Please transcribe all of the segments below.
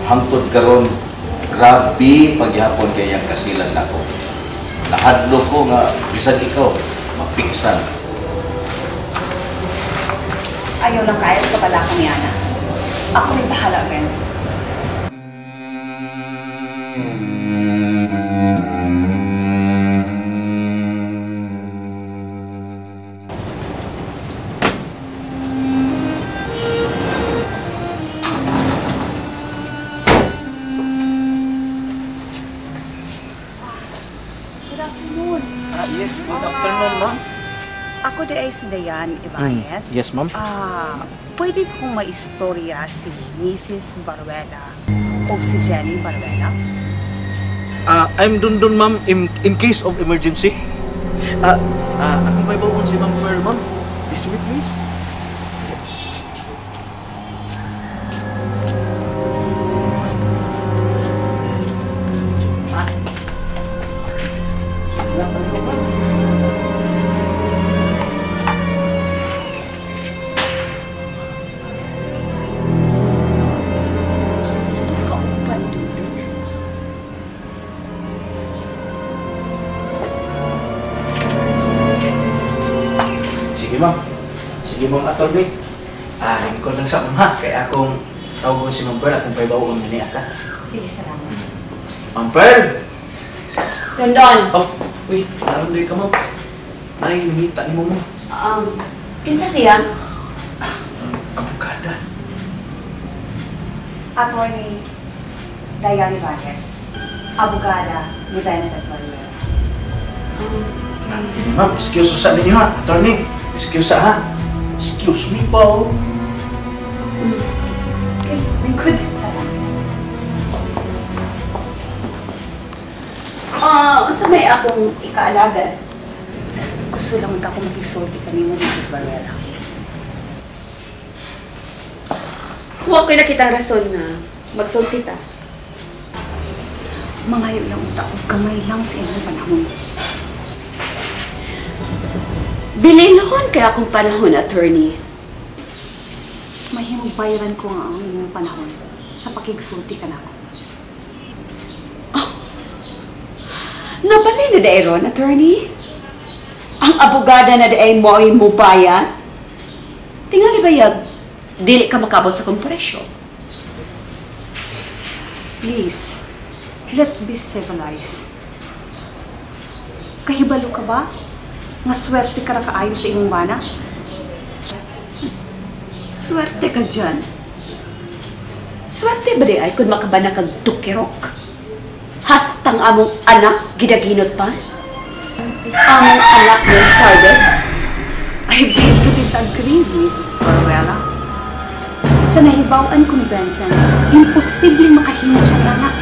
Hangtod karon grabe paghihapon kay iyang kasilan nako. Nahadlok ko nga bisan ikaw mapiksan. Ayaw lang kaya sa kabalaka ni Ana. Ako rin bahala, Vince. Good afternoon. Yes, good afternoon, ma'am. Ako di ay si Dayan Ibanez. Yes, ma'am. Pwede kong maistorya si Mrs. Baruela o si Jenny Baruela? I'm dun, ma'am, in case of emergency. Akong may bawon si Ma'am Pearl, ma'am. This way, please. Sige, ma'am. Sige, ma'am, attorney. Lingkod lang sa ma'am, ha? Kaya akong tawagon si Ma'am Pearl, akong paibaw ang niya ka. Sige, salamat. Ma'am Pearl! Dondon! Oh, uy, naroon ka, ma'am. Nay, nangita ni mo, ma'am. Kinsa siya? Abogada. Attorney Dayan Ibanez, abogada ni Vincent Baruela. Ma'am, excuse sa ninyo, ha? Attorney, excuse sa, ha? Excuse me po. Okay, lingkod. Salamat. Unsa may akong ikaalagad? Gusto lang unta ko makigsulti kanimo, Mrs. Baruela. Huwag ko'y nakitang rason na magsulti ta. Mangayo lang unta og gamay lang sa imong panahon. Bilinhon kaya akong panahon, attorney. Mahimong bayaran ko nga ang imong panahon sa pakigsulti ka nako. Oh. Nabalay na dae ron, attorney? Ang abogada na dae mo ay mubayan? Tingali ba yag, dili ka makabot sa kong presyo? Please, let's be civilized. Kahibalo ka ba? Nga swerte ka na kaayo sa imong bana? Swerte ka dyan. Swerte ba di ay kung makabana kag tukirok? Hastang among anak gidaginot pa? Among anak ng target? I beg to disagree, Mrs. Baruela. Sa nahibaw-an ko ni Vincent, imposible makahimo siya anak.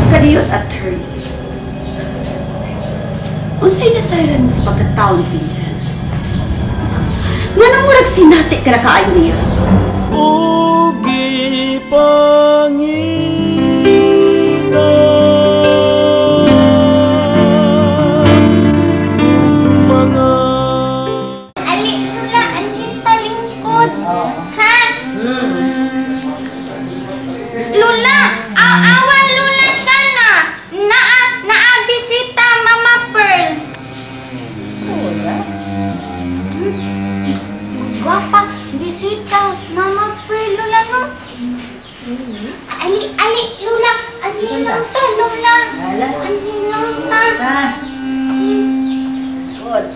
Kadiyot, attorney. Unsay nasayran mo sa pagkataon, Vincent? Nganong murag sinati ka na kaayo niya? Ugi pangita ug mga Ali, Lula, anhin talingkod. Ha? Lula, awa Lula siya na. Naa bisita Mama Pearl. Gwapa, bisita Mama Pearl, Lula, no? Ali, ali, Lula, anhin lang ta, Lula. Anhin lang ta. Good.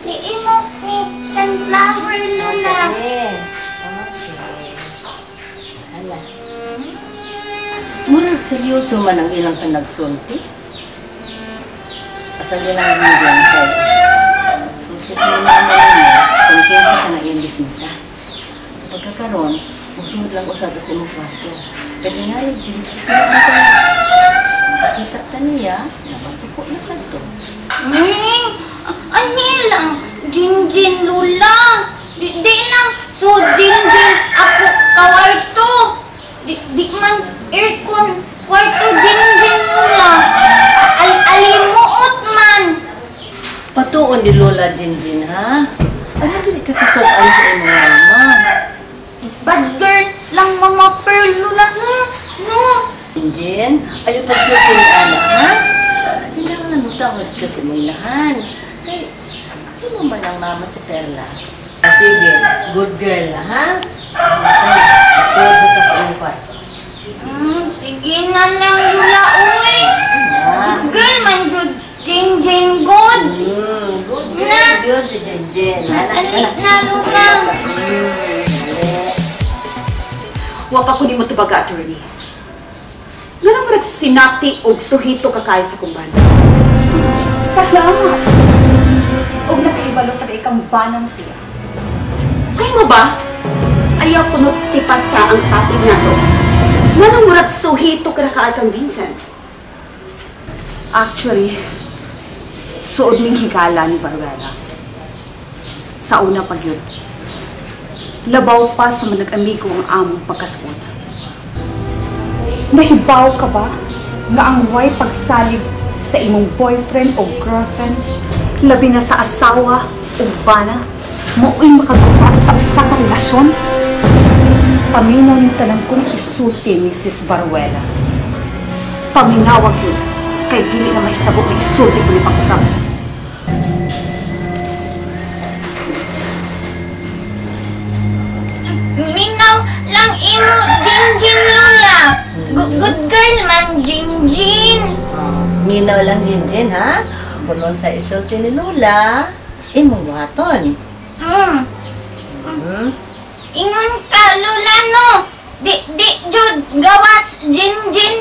Liin mo ni sunflower, Lula. Okay. Hala. Murag seryoso man ang ilang panagsulti. Asa ilang reading kay susok mo naman niya kung kinsa ka na iyang bisita. Sa pagkakaroon, musunod lang usad sa imong kwarto. Pwede nga rin, disulti na ang kanya. Kita ta niya, napasuko na sa to. Ano lang, Jinjin, Lula. Di lang, so Jinjin, ako kawarto. Di man aircon, kwarto Jinjin, Lula. Alimuot man. Patuon ni Lola Jinjin, ha? Ano dili ka kasukan sa imong mama? Bad girl, lang Mama Pearl, Lola, no? No? Jinjin, ayaw pagsulti ni Ana, ha? Kailangan mo tawad kasi mong inahan. Kay, di mo man ang mama si Perla. Sige, good girl na, ha? Okay, masulod ka sa iyong kwarto. Sige na lang, Lola, uy. Good girl man, Jud. Jinjin, good. Good girl, yun si Jinjin. Ali na, Lola. Wa pa ko nimo tubaga, attorney. Lalo mo nagsinati og suhito ka kayo sa kumban. Salamat! Og nakahibalo ka na ikang banong siya. Ay mo ba? Ayaw ko no tipasa ang topic nato. Nganong murag suhito ka na kaay kang Vincent? Actually, suod ming higala ni Baruela. Sa una pag yun, labaw pa sa manag-amigo ang among pagkasuod. Nahibaw ka ba nga ang way pagsalig sa imong boyfriend o girlfriend, labi na sa asawa o bana, mao'y makagupa sa usa ka relasyon? Paminaw ning tanan kong isulti, Mrs. Baruela. Paminawag yun, kay dili na mahitabo na isulti ko ni pag-usap. Minaw lang imo, Jinjin, Lola. Good girl man, Jinjin. Minaw lang, Jinjin, ha? Kulon sa isulti ni Lola, imong buhaton. Ingon ka, Lola, no? Di, jud, gawas, Jinjin,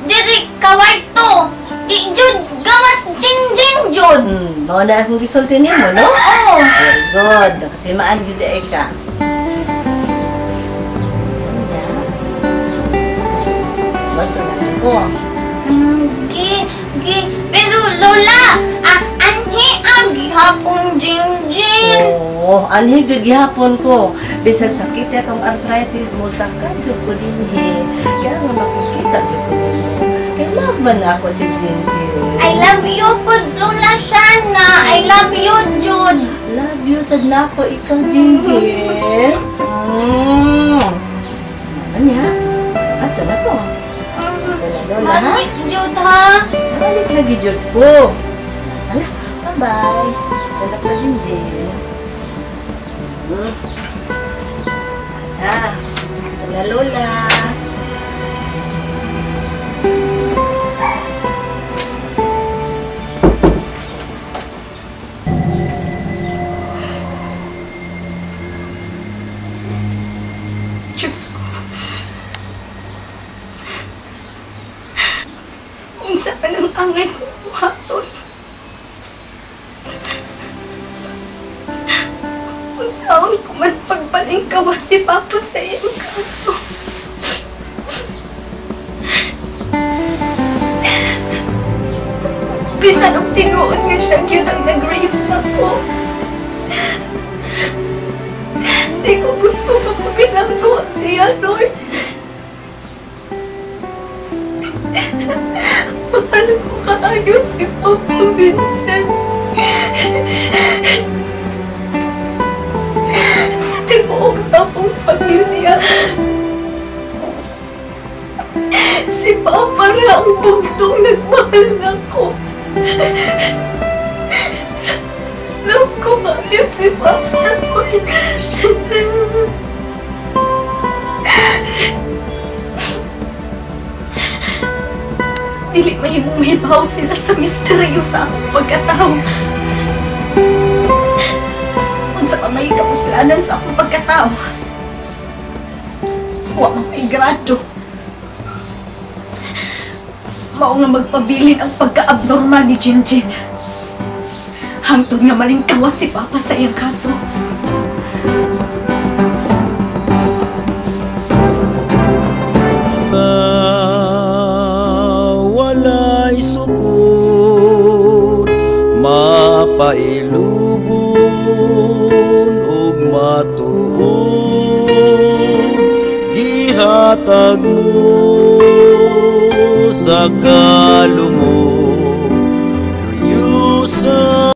diri kawarto. Di, jud, gawas, Jinjin, jud. Mao na akong gisulti nimo, no? Oo. Very good. Nakatimaan gyud ay ka. Bato na ako. Gi, pero Lola, anhi ang gihapon, Jinjin. Oo, anhi gyud gihapon ko. Bisag sakit akong arthritis, mo sakad jud ko dinhi. Kaya nga makikita jud ko nimo. Kay love man ako si Jinjin. I love you po, Lola Shana. I love you, Jud. Love you sad nako ikaw, Jinjin. Anya? Ato na ko. Lola, ha? Balik, Jud, ha? Balik lagi, Jud ko. Hala, bye-bye. Tulak na din, Jin. Ha, ito na, Lola. Diyos ko. Unsa pa ng angay ko buhaton? Unsaon ko man pagbalingkawas si Papa sa iyang kaso? Bisan og tinuod nga siya gyud ang nag-rape nako. Di ko gusto mapabilanggo siya, Lord. Mahal ko kaayo si Papa Vincent. Sa tibuok akong pamilya. Si Papa ra ang bugtong nagmahal nako. Love ko kaayo si Papa, Lord. Dili mahimong mahibaw sila sa misteryo sa akong pagkatao. Unsa pa may kapuslanan sa akong pagkatao. Wa may grado. Mao nga magpabilin ang pagka-abnormal ni Jinjin. Hangtod nga malingkawas si Papa sa iyang kaso. Walay sukod, mapailubon ug matuod, gihatag mo sa kalumo, luyo sa